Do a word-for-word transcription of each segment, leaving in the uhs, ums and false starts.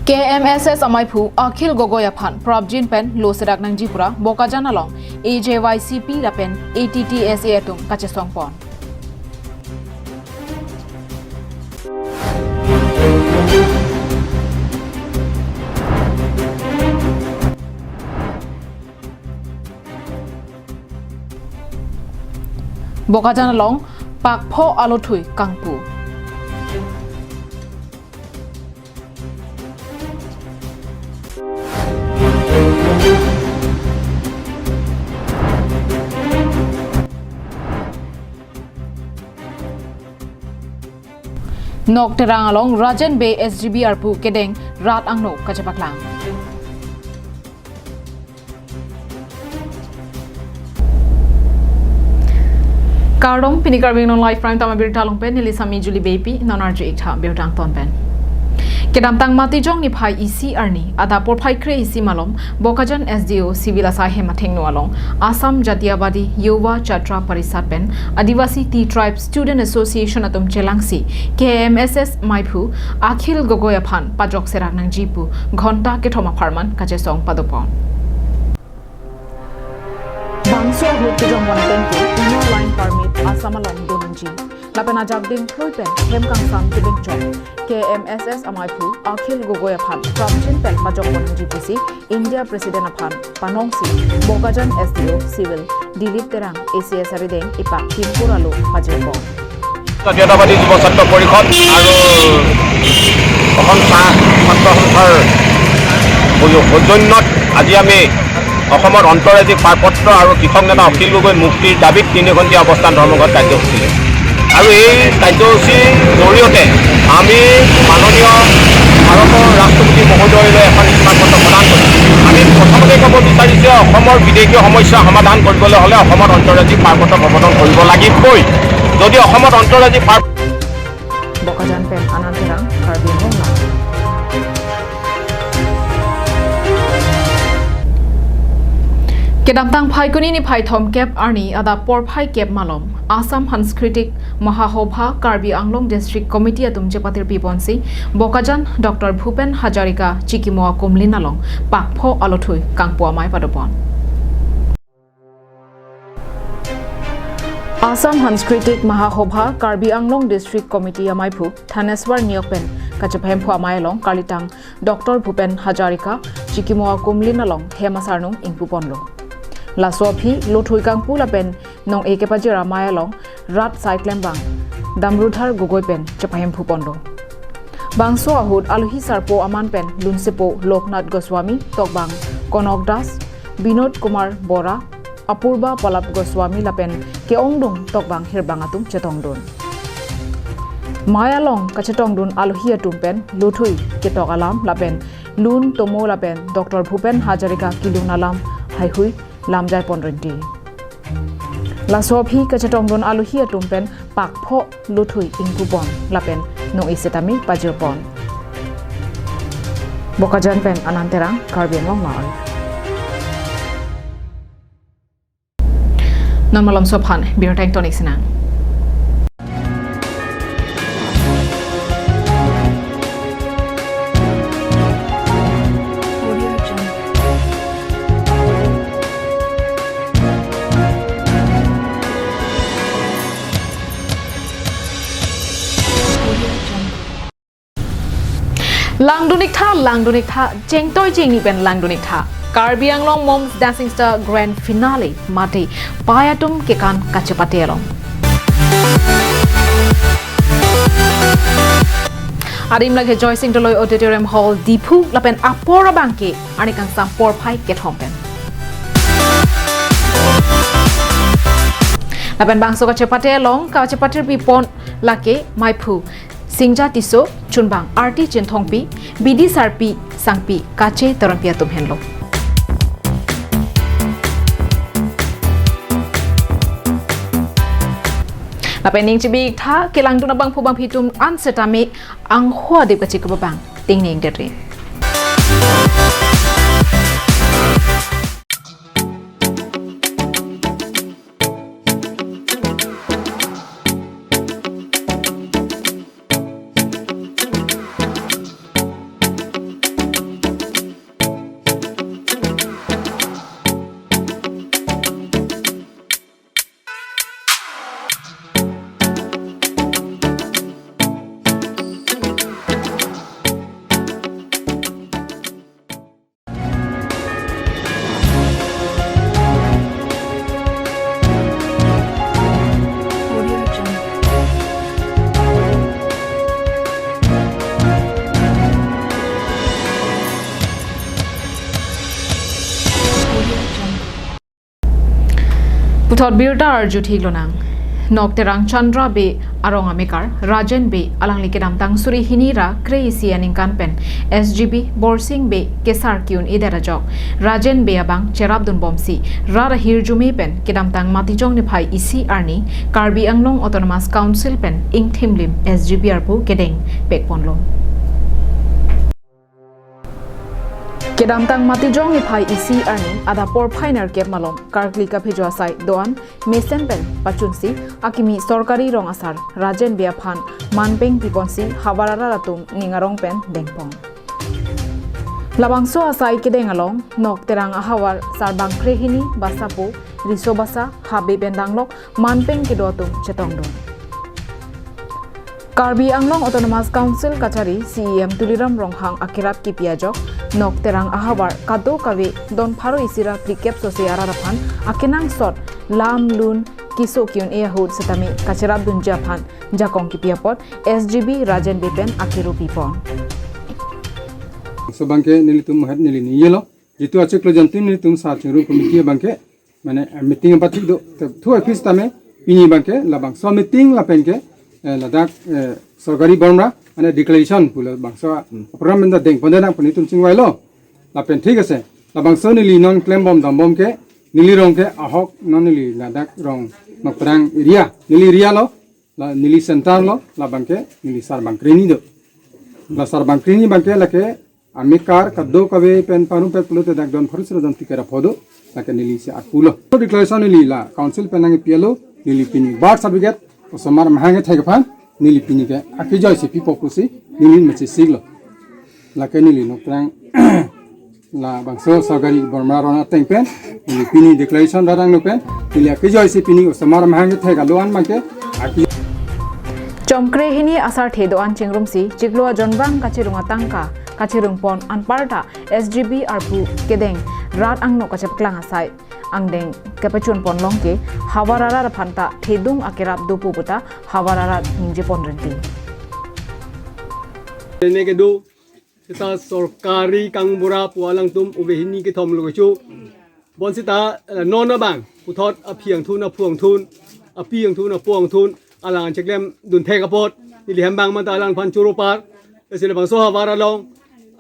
K M S S amaiphu Akhil Gogoi aphan prapjin pen lo serak nangji pura Bokajan along A J Y C P lapen A T T S A atum kachesongpon. Bokajan along pakpho alothui kangpu. Nok Terang along Rajen Bey S G B arpu kedeng rat angno kachepaklang. Kardom, pini Karbi Anglong Live Prime Time abirta along pen neli Sami Julie Beypi, non arju ik tha birta angton pen. Kedamtang Matijong niphai isi arni, adap porphai kre-isi malom, Bokajan S D O Civil asai hem athengno along, Assam Jatiyabadi Yuva Chhatra Parishad pen Adivasi Tea Tribe Student Association atum chelangsi K M S S amaiphu Akhil Gogoi aphan pajok serak nangji pu ghonta kethom apharman kachesong padopon. Bangso ahut kejongpon ateng ke Inner Line Permit Assam along do nangji. Lapen ajak dingthui pen hem kangsam kebengchok K M S S amaiphu Akhil Gogoi aphan prapjin pen pajokpon nangji pusi India President aphan panongsi Bokajan S D O Civil Dilip Terang A C S arideng ipak Timpur alo pajirpon. জাতীয়তাবাদী যুৱ ছাত্ৰ পৰিষদ আৰু অসম চাহ ছাত্ৰ সন্থাৰ সৌ-, সৌজন্যত আজি আমি অসমত অন্তৰাজ্যিক পাৰপত্ৰ আৰু কৃষক নেতা অখিল গগৈ মুক্তিৰ দাবীত তিনি ঘণ্টীয়া অৱস্থান ধৰ্মঘট কাৰ্যসূচী। আৰু এই কাৰ্যসূচীৰ জৰিয়তে আমি মাননীয় ভাৰতৰ ৰাষ্ট্ৰপতি মহোদয়লৈ এখন স্মাৰকপত্ৰ প্ৰদান কৰিছোঁ। আমি প্ৰথমতে ক'ব বিচাৰিছোঁ যে অসমৰ বিদেশী সমস্যা সমাধান কৰিবলৈ হ'লে অসমত অন্তৰাজ্যিক পাৰপত্ৰ প্ৰৱৰ্তন কৰিব লাগিবই। যদি অসমত অন্তৰাজ্যিক পাৰ- Bokajan pen Anand Terang, Karbi Anglong Live. Kedamtang Phaikuni niphai thomkep arni adap porphai kep malom, Assam Sanskritik Mahasabha Karbi Anglong District Committee atum chepatirpiponsi Bokajan Doctor Bhupen Hazarika Chikimo Akumlin along pakpho alothui kangpu amei padopon. Assam Sanskritik Mahasabha Karbi Anglong District Committee amaiphu Thaneswar Neok pen kachepahemphu amei along kalitang Doctor Bhupen Hazarika Chikimo Akumlin along hem asarnung ingpuponlo. Laso aphi lothui kangpu lapen nong-e kepajir amei along rat saiklembang Damrudhar Gogoi pen chepahemphuponlo. Bangso ahut alohi sarpo aman pen lunsepo Loknath Goswami, tokbang Konak Das, Binod Kumar Bora, Apurba Palab Goswami lapen ke-ongdung tokbang hirbang atum chetongdun. Mei along kachetongdun alohi atum pen lothui ketok alam lapen lun tomo lapen Doctor Bhupen Hazarika kelun alam haihui lamjaipon rinti. Laso aphi kachetongdun alohi atum pen pakpho lothui ingpupon lapen nong-e setame pajirpon. Bokajan pen Anand Terang, Karbi Anglong Live. Non malomso aphan birta ingtonik sinang. Langdun ik tha, langdun ik tha, chengtoi chengni pen langdun ik tha. Karbi Anglong Mom's Dancing Star Grand Finale mate pai atum kekan kachepate along. Adim lake Joysing Doloi Auditorium Hall, Diphu, lapen apor abangke arni kangsam porphai kethom pen. Lapen bangso kachepate along, kachepatirpipon lake maiphu Singja Tisso, chunbang Arti Chinthongpi, bidi sarpi sangpi Kache Teronpi atum henlo. Lapen ning chibi ik tha, kelangdun abangphu bangphi atum an setame angho adip kachikababang tingning dere. Puthot birta arju thik lonang. Nok Terang Chandra Bey arong amekar Rajen Bey alangli kedamtang suri hini ra kre-isi aningkan pen S G B Borsing Bey kesar ke-un-edet ajok Rajen Bey abang cherapdunbomsi rat ahirjume pen kedamtang Matijong niphai isi arni Karbi Anglong Autonomous Council pen ingthimlim S G B arpu kedeng pekponlo. Kedamtang Matijong niphai isi arni adap porphai nerkep malom karkli kaphejo asai do-an mesen pen pachunsi akimi sorkari rong asar Rajen Bey aphan manpeng piponsi havar arat atum ning arong pen dengpon. Labangso asai kedeng along Nok Terang ahavar sarbang krehini basapo riso basa habe pen danglok manpeng kedo atum chetongdun. Karbi Anglong Autonomous Council kachari C E M Tuliram Ronghang akerap kipi ajok Nok Terang ahavar kadokave don pharo isi ra phlikep sose arat aphan akenangsot lam lun keso ke-un-e ahut setame kacherapdunji aphan jakong kipi apot S G B Rajen Bey pen akiru pipon. So abangke nelitum mahat neli niyelo. Jitu achiklo jantin nelitum sar chingrum committee abangke mane, eh, meeting apathik do. Te thu office tame pini abangke labangso meeting lapen ke, eh, ladak, eh, sorkari bormra mane declaration pu labangso program pen ta dengpon denang pu nelitum chingvailo. Lapen thik ase. Labangso neli non klembom dambom ke neli rong ke ahok non neli ladak rong Nok Terang area. Neli area lo, la neli center lo, labangke neli sarbang krehini do. La sarbang krehini abangke lake amekar kadokave pen parumpet pulote dak don pharo sira don tikera phodo, lake neli si arpulo. Declaration neli la council pen nangpialo, neli pini birth certificate osomar mahang kethek aphan neli pini ke akejoisi pipo pusi neli mechisiklo. Lake neli Nok Terang labangso sorkari bormra ron ateng pen neli pini declaration rat angno pen neli akejoisi pini osomar mahang kethek alo an abangke aki. Chom krehini asarthe do-an chingrumsi chiklo ajonbang kachirung atangka kachirungpon anparta S G B arpu kedeng rat angno kachepaklang asai angdeng kepachunpon long ke havar arat aphan ta thedung akerap dopo puta havar arat ningjepon rinti. Neke do seta sorkari kangbura pu alangtum ove hini kethom lo kecho. Bonseta, eh, non abang puthot aphi angthun, aphu angthun, api angthun, apo angthun alang cheklemdun thek apot neli hem abang mata alangphan choro par. Isi labangso havar along,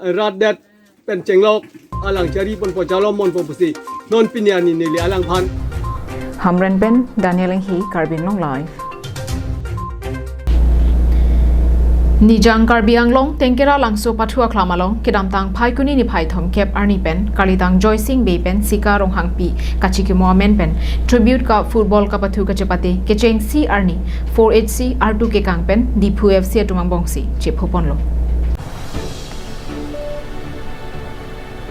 eh, rat det pen chenglok alang chariponpo, chalommonpo pusi non pini arni neli alangphan. Hamren pen Daniel Enghi, Karbi Anglong Live. Nijang Karbi Anglong Tengkera Langso Pathu Aklam along kedamtang Phaikuni niphai thomkep arni pen Karlitang Joysing Bey pen Sika Ronghangpi kachikimo amen pen tribute ka football kapathu kachepate kechengsi arni four H C artu kekang pen Diphu F C atum angbongsi chephuponlo.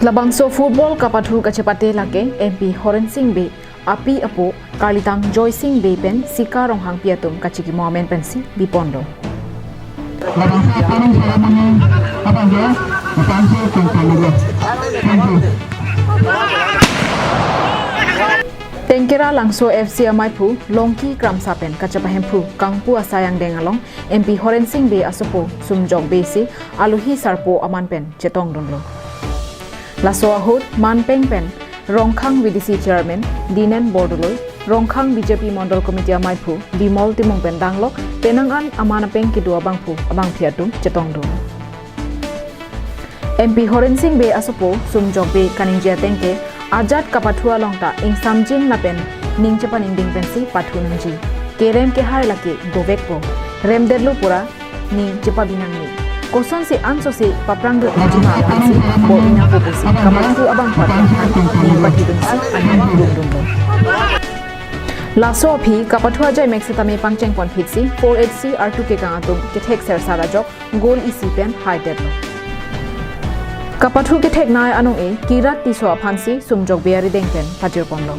Labangso football kapathu kachepate lake M P Horensing Bey api apo Karlitang Joysing Bey pen Sika Ronghangpi atum kachikimo amen pensi biponlo. Thank you. Tengkera Langso F C amaiphu Longki Kramsa pen kachepahemphu kangpu asai angdeng along M P Horensing Bey asopo Sumjok Bey si alohi sarpo aman pen chetongdunlo. Laso ahut manpeng pen Rongkhang V D C Chairman Dinen Bordoloi, Rongkhang B J P Mondol Committee amaiphu Bimol Timung pen danglok penang an aman apeng kedo abangphu abangphi atum chetongdun. M P Horensing Bey asopo Sumjok Bey kaningje ateng ke ajat kapathu along ta ingsamjin lapen ning chepaningding pensi pathu nangji. Kerem kehai lake dovekpo. Remdetlo pura ning chepabi nangne. Kosonsi ansose paprang dut nangji ma amatsi bor-i nangpo pusi kapathu abangphu atum aphan ning pathidunsi aning dundunlo. Laso aphi kapathu ajai mek setame pangchengponphitsi four H C artu kekang atum kethek sersar ajok goal isi pen haidetlo. Kapathu ketheknei anong-e Kirat Tisso aphansi Sumjok Bey arideng pen pajirponlo.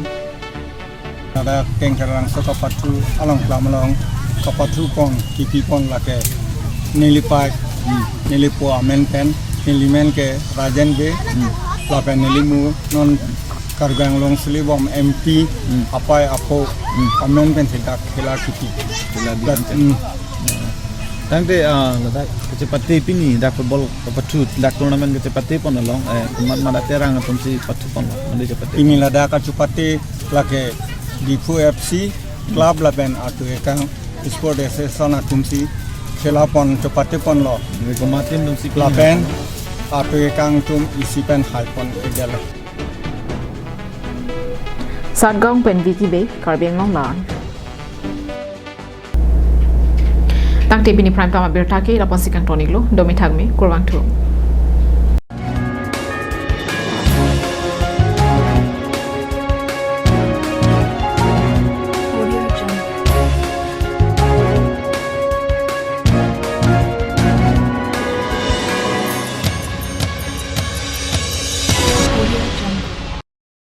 Ladak Tengkera Langso kapathu along klam along kapathu pon kipipon lake neli pai, neli po amen pen, neli men ke Rajen Bey, lapen neli mu non Karbi Anglong Silibom M P, apai apo amen pen si dak khela kipi. Khela bi dak, ante. Hmm. Tangte, ah, ladak kachepate pini dak football kapathu dak tournament kachepate pon along, eh, komat madat Terang atumsi pathu ponlo, mandi chepate. Pini ladak kachepate lake Diphu F C club lapen Atu Ekang Sport Association atumsi khela pon chopate ponlo. Komatin atumsi lapen Atu Ekang atum isi pen hai pon-ikdetlo. Satgaon pen Vicky Bey, Karbi Anglong Live. Tangte pini prime time abirta ke lapusi kangton-iklo, domi thakmi, kurvangthu.